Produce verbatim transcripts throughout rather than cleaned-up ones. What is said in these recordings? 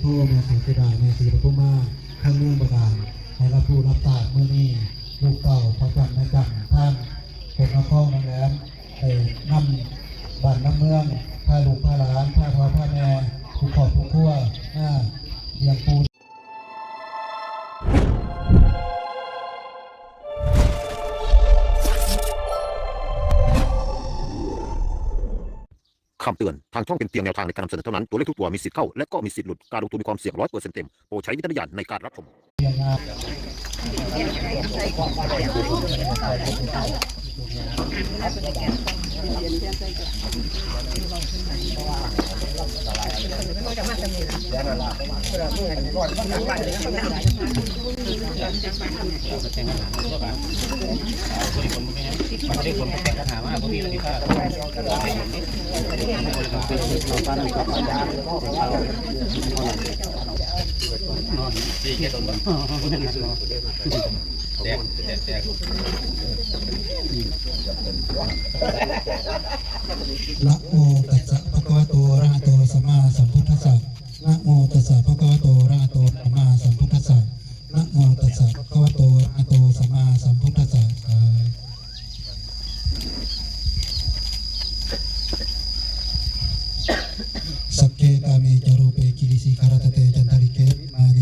โอ้แม่ศรีสุดาแม่ศรีปทุมมา ทั้งเมืองบาดาล ให้รับรู้รับทราบมื้อนี้ ลูกเต้าพ่อจำแม่จำ ทางพวกนครหนองแหลม ได้นำบ้านนำเมือง พาลูกพาหลาน พาพ่อพาแม่ ทุกครอบทุกครัว มาเลี้ยงปู่ คำเตือน ทางช่องเป็นเพียงแนวทางในการนำเสนอเท่านั้น ตัวเลขทุกตัวมีสิทธิ์เข้า และก็มีสิทธิ์หลุด การลงทุนมีความเสี่ยงร้อยเปอร์เซ็นต์เต็ม โปรดใช้วิจารณญาณในการรับชม นะโมตัสสะภะคะวะโตอะระหะโตสัมมาสัมพุทธัสสะ นะโมตัสสะภะคะวะโตอะระหะโตสัมมาสัมพุทธัสสะ นะโมตัสสะภะคะวะโตอะระหะโตสัมมาสัมพุทธัสสะ สาธุ สักเคกาเมจารูปเปกิริสิขารตะเตจันทริเควิมาเน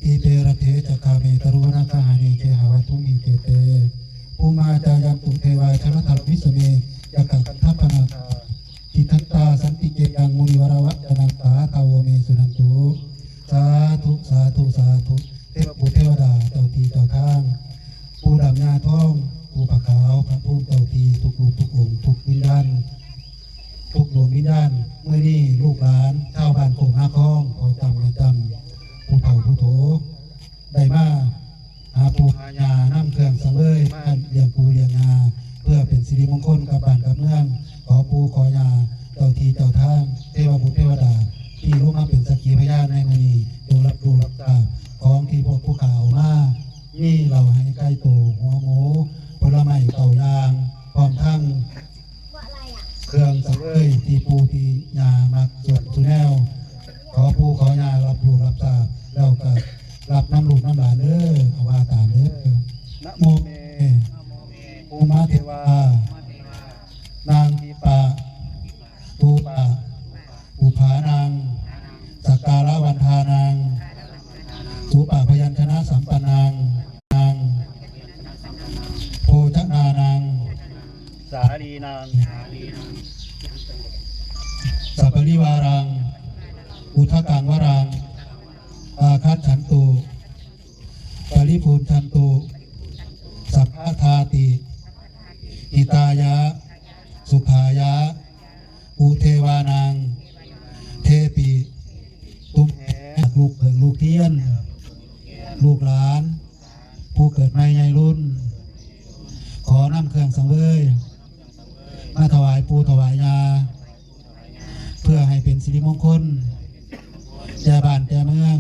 ทีเปรเทจะคาเมตรุวนาคาหาเนเคหาวัตถุมีเกเต ภูมาจายันตุเทวาชรทัลวิสเม ยักขะคันทัพพนาคา ทิทัตตาสันติเกยังมุนิวรวัจนังสาทาโวเมสุนันตุ สาธุ สาธุ สาธุ เทพบุตรเทวดาเจ้าที่เจ้าทาง ปู่ดำย่าทอง ปู่ผาขาว พระภูมิเจ้าที่ทุกรูปทุกองค์ทุกวิญญาณ ทุกดวงวิญญาณ มื้อนี้ลูกหลานชาวบ้านโคกนาคอง พ่อจำแม่จำ ผู้เฒ่าผู้โถ ได้มาหาปู่หาย่านำเครื่องสังเวยมาเลี้ยงปู่เลี้ยงย่า เพื่อเป็นสิริมงคลกับบ้านกับเมือง ขอปู่ขอย่าเจ้าที่เจ้าทาง เทวบุตรเทวดา ที่ลงมาเป็นสักขีพยานในมื้อนี้ จงรับรู้รับทราบของที่พวกผู้ข้าเอามา มีเหล้าไฮไก่โต หัวหมู ผลไม้เก้าอย่าง พร้อมทั้ง เครื่องสังเวยที่ปู่ที่ย่ามักส่วนสุแนว ขอปู่ขอย่ารับรู้รับทราบ แล้วก็รับนำลูกนำหลานเด้อ เอาว่าตามเด้อ นะโมเม ภูมาเทวา นางทีปะ ทูปะ ปุพานัง สักการะวันทานัง สุปะพยัญชนะสัมปันนัง นัง โภชนานัง สาลีนัง สัปริวารัง อุทกังวรัง อาคัตฉันตุ ปริภูนชันตุ สัพพะทาติ หิตายะ สุขายะ อุเทวานัง เทปิ ตุ้มแหลูกเผิงลูกเทียน ลูกหลาน ผู้เกิดใหม่ใหญ่รุ่น ขอนำเครื่องสังเวย มาถวายปู่ถวายย่า เพื่อให้เป็นสิริมงคล แก่บ้านแก่เมือง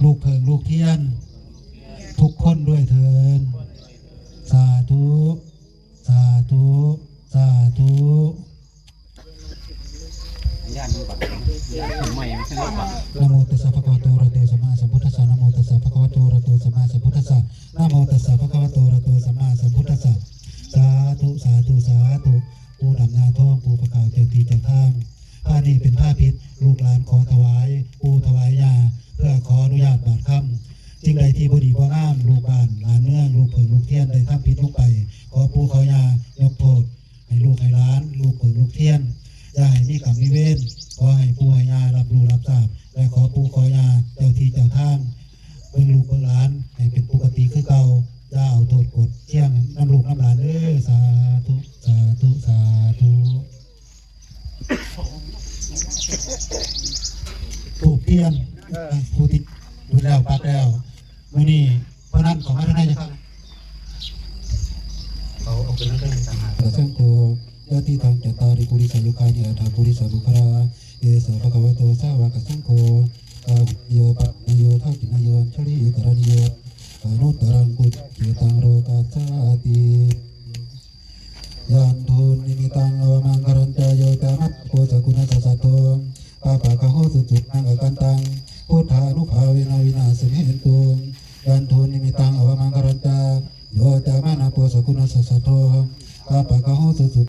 ลูกเผิงลูกเทียน ทุกคนด้วยเถิน สาธุ สาธุ สาธุ ย่านมันบักย่านมันไม่ไม่ใช่รถบัก นะโมตัสสะภะคะวะโตอะระหะโตสัมมาสัมพุทธัสสะ นะโมตัสสะภะคะวะโตอะระหะโตสัมมาสัมพุทธัสสะ นะโมตัสสะภะคะวะโตอะระหะโตสัมมาสัมพุทธัสสะ สาธุ สาธุ สาธุ ปู่ดำนาทอง ปู่ผาขาวเจ้าที่เจ้าทาง ผ้านี้เป็นผ้าผิด ลูกหลานขอถวาย ปู่ถวายย่า เพื่อขออนุญาตบาทคำ สิ่งใดที่บ่ดีบ่งาม ลูกบ้านหลานเมือง ลูกเผิงลูกเทียนได้ทำผิดลงไป ขอปู่ขอย่ายกโทษ ให้ลูกให้หลาน ลูกเผิงลูกเทียน อย่าให้มีกรรมมีเวร ขอให้ปู่ให้ย่ารับรู้รับทราบ และขอปู่ขอย่าเจ้าที่เจ้าทาง เบิ่งลูกเบิ่งหลานให้เป็นปกติคือเก่า อย่าเอาโทษโกรธเคี่ยงนำลูกนำหลานเด้อ สาธุ สาธุ สาธุ ธูปเทียน ผู้ที่ดูแล้วปักแล้ว มื้อนี้พระนั้นของพระนายจะเข้า เขาเอาเป็นเรื่องต่างหาก สังโฆ Yadidaṃ cattāri purisayugāni aṭṭha purisapuggalā, esa bhagavato sāvakasaṅgho, āhuneyyo pāhuneyyo dakkhiṇeyyo añjalikaraṇīyo, anuttaraṃ puññakkhettaṃ lokassāti. Yandunnimittaṃ avamaṅgalañca yo cāmanāpo sakuṇassa saddo, pāpaggaho dussupinaṃ akantaṃ, พุทธานุภาเวนะวินาศมิเหนตุ ยันโทนิมิตังอวมังคลันตา โยจามะนาโปสกุณสสะโท ปาปะกะโหสุสุ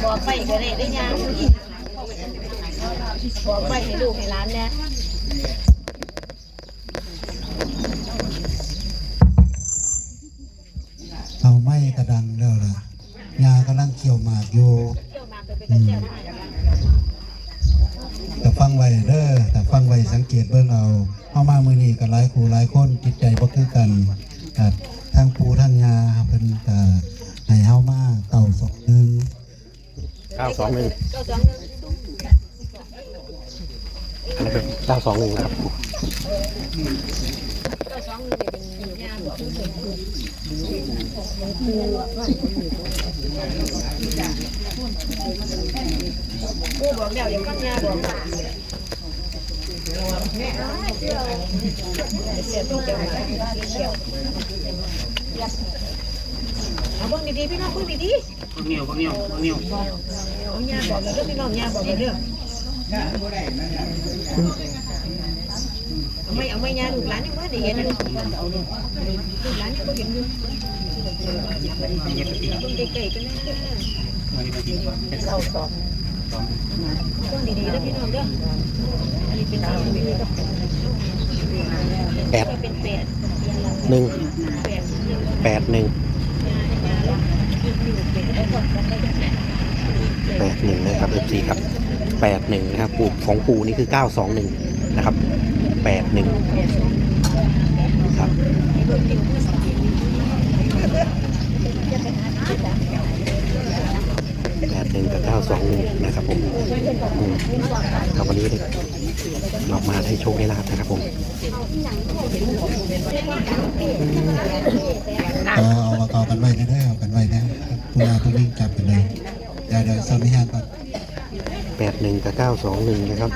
บอกไปก็ได้ได้ยาบอกไปให้ลูกให้หลานเนี่ย เอาไม้กระดังแล้วล่ะ ยากำลังเคี่ยวหมากอยู่ อืม แต่ฟังไว้เด้อ แต่ฟังไว้สังเกตเบิ่งเอา เฮามามื้อนี้ก็หลายคู่หลายคน จิตใจบ่คือกัน ครับ ทั้งปู่ทั้งย่าเพิ่นก็ให้เฮามาเก้าสองหนึ่ง เก้าสองหนึ่ง อันนี้เป็นเก้าสองหนึ่งนะครับ เอาเบิ่งดีๆ พี่น้อง เบิ่งดีๆ เบิ่งนิ้ว เบิ่งนิ้ว เบิ่งนิ้ว เอาย่าบอกแล้วเด้อ พี่น้อง ย่าบอกแล้วเด้อ เอาไม้ เอาไม้ ย่า ลูกหลานยังบ่ได้เห็น ลูกหลานยังบ่เห็นอยู่ เบิ่งใกล้ๆ กันนะ เก้าสอง ต้องดีๆ นะพี่น้องเด้อ อันนี้เป็น แปด เป็นแปด หนึ่ง แปดหนึ่ง แปดหนึ่งนะครับ เอฟซี ครับ แปดหนึ่ง นะครับ ปู่ ของปู่นี่คือ เก้าสองหนึ่ง นะครับ แปดหนึ่ง ครับ แปดหนึ่ง กับ เก้าสองหนึ่ง นะครับผม อืม ครับ วันนี้เรามาได้โชคได้ลาภนะครับผม เอา เอา เอากันไว้นะ เอากันไว้นะ ผู้หน้าผู้ยิ่งจับกันเลย เดี๋ยว เดี๋ยวซ้ำให้ห้างก่อน แปดหนึ่ง กับ เก้าสองหนึ่ง นะครับ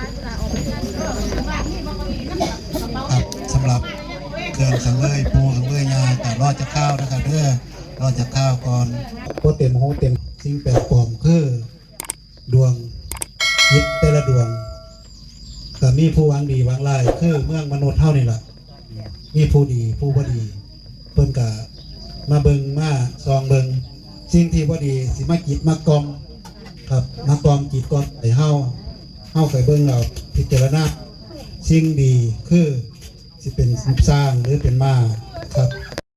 ครับ สำหรับเครื่องสังเวยปู่สังเวยย่าก็รอจักคราวนะครับเด้อ รอจักคราวก่อน บ่เต็มหูเต็ม สิ่งแปลกปลอมคือ ดวงจิตแต่ละดวง ก็มีผู้หวังดีหวังร้าย คือเมืองมนุษย์เฮานี่ล่ะ มีผู้ดีผู้บ่ดี เพิ่นก็มาเบิ่งมาส่องเบิ่ง สิ่งที่บ่ดีสิมาจิตมากล่อม ครับ มากล่อมจิตกล่อมใจเฮา เฮาก็เบิ่งเอาพิจารณา สิ่งดีคือสิเป็นสร้างหรือเป็นม้า ครับ